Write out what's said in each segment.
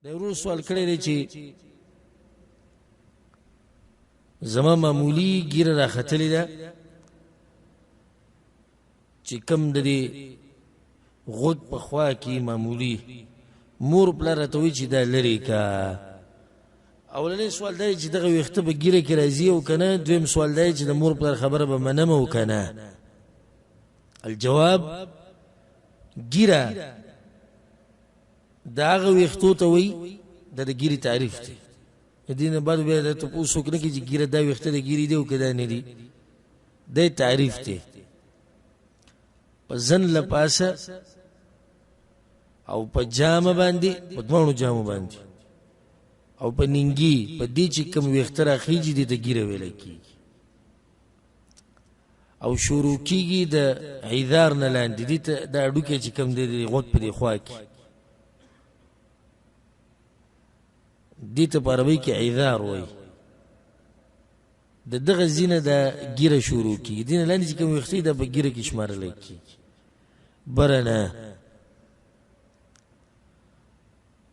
د ورور سوال کړی دی چې زما معمولی ګیره راختلې ده چې کم د دې غوږ په خوا کې معمولی، مور پلار راته وایي چې دا لرې که. اولنی سوال دا دی چې دغه ویښته به ږیره کې راځي او که نه؟ دویم سوال دا دی چې د مور پلار خبره به منم او که نه؟ الجواب، ږیره د هغه ویښتو ته وایي، دا د ږیرې تعریف دی. د دې نه بعد بیا د تپوس څوک نه کوي چې ږیره دا ویښته د ږیرې دی او که دا نه دي، دا تعریف دی. په زن له پاسه او په جامه باندې، په دواړو جامو باندې او په نینګي، په دې چې کوم ویښته راخیږي دې ته ږیره ویل کېږي. او شروع کېږي د عذار نه لاندې، دې ته دا هډوکی چې کوم دی د غوږ په دې خوا کې، دې ته په عربۍ کې عذار وایي. د دغه ځینه د ږیره شروع کېږي، دې نه لاندې چې کوم ویښته دا په ږیره کې شمارل کېږي. بره نه.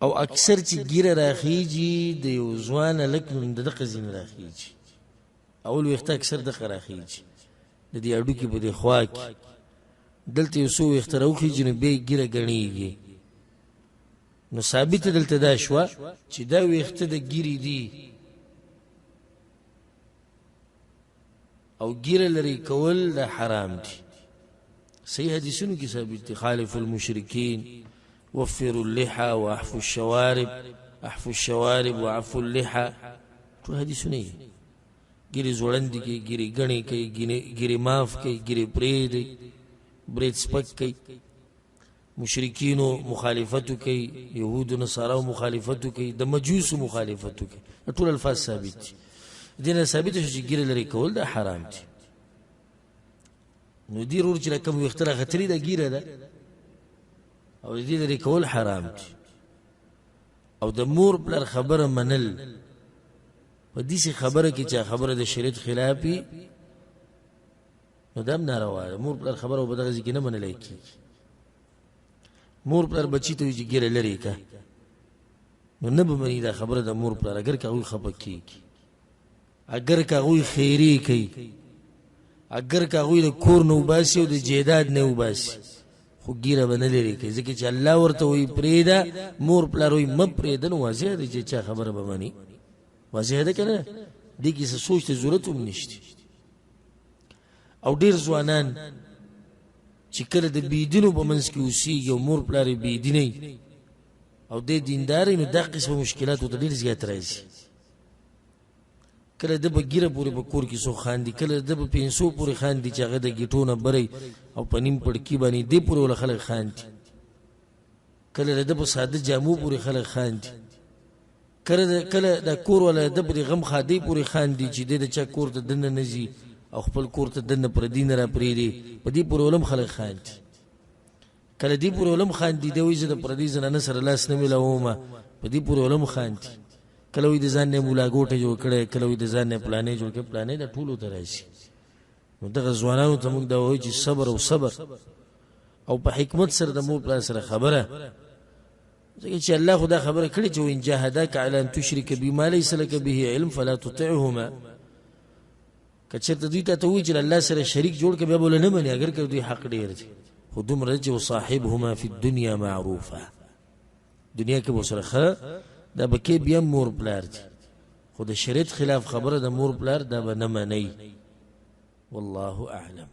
او اکثر چې ږیره راخیږي د یو ځوان هلک نوم د دغه ځینې راخیږي، اول ویښته اکثر دغه راخیږي د دې هډوکي په دې خوا کې، دلته یو څو ویښته راوخیږي نو بیا یې ږیره ګڼېږي. نو ثابته دلته دا شوه چې دا ویښته د ږیرې دي او ږیره لرې کول دا حرام دي. صحیح حدیثونو کې ثابت دي، خالف المشرکین وفروا اللحى واحفوا الشوارب، احفوا الشوارب وعفوا اللحى، ټول حدیثونه دي. ږیرې ځوړندې کوي، ږیرې ګڼې کوي، ږیرې معاف کوي، ږیرې پرېږدي، برېت سپک کوي. مشرکینو مخالفت کوي، یهودو نصاراو مخالفت کوي، د مجوسو مخالفت کوي، ټول الفاظ ثابت دي. دې نه ثابت شو چې ږیره لرې کول دا حرام دي. نو دې ورور چې کوم ویښته راختلې ده ږیره ده او دې لرې کول حرام دي. او د مور پلار خبره منل په داسې خبره کې چې خبره د شریعت خلاف وي نو دا هم ناروا ده. مور پلار خبره په دغه ځای کې نه منلی کېږي. مور پلار بچي ته وایي چې ږیره لرې که، نو نه به مني دا خبره د مور پلار، اګر که هغوی خفه کېږي، اګر که هغوی خیرې کوي، اګر که هغوی د کور نه وباسي او د جیداد نه وباسي، خو ږیره به نه لرې کوي، ځکه چې الله ورته وایي پرېږده، مور پلار وایي مه پرېږده. نو واضح ده چې چا خبره به مني، واضح ده که نه؟ دې کې څه سوچ ته ضرورت هم نشته. او ډېر ځوانان چې کله د بېدینو په منځ کې اوسېږي او مور پلار یې بېدینه او دی دیندار وي، نو دا قسمه مشکلات ورته ډېر زیات راځي. کله د په ږیره پورې په کور کې څوک خاندي، کله د په پنسو پورې خاندي چې هغه د ګیټو نه بری او په نیم پړکي باندې دې پورې وله خلک خاندي، کله د ده په ساده جامو پورې خلک خاندي، کله د کور والا د په غم ښادۍ پورې خاندي چې دی د چا کور ته دننه نه ځي او خپل کور ته دننه پردي نه راپرېږدي، په دې پورې ولم خلک خاندي. کله دې پورې ولم خاندي، دی وایي زه د پردي زنانه سره لاس نه ملاوم، په دې پورې ولم خاندي. کله وایي د ځان نه ملاګوټی جوړ کړی، کله وایي د ځان نه پلانې جوړ کړی، پلانې دا ټولو ته راځي. نو دغه ځوانانو ته موږ دا وایو چې صبر او صبر او په حکمت سره د مور پلار سره خبره، ځکه چې الله خو دا خبره کړې چې وإن جاهداک علی أن تشرک بي ما ليس لك به علم فلا تطعهما. که چېرته دوی ته وایي چې الله سره شریک جوړ کړه، بیا به نه مني، اګر که دوی حق ډېر دی، خو دومره چې وصاحبهما فی الدنیا معروفا، دنیا کې به سره ښه دا به کې بیا مور پلار دی، خو د شریعت خلاف خبره د مور پلار دا به نه منئ. والله اعلم.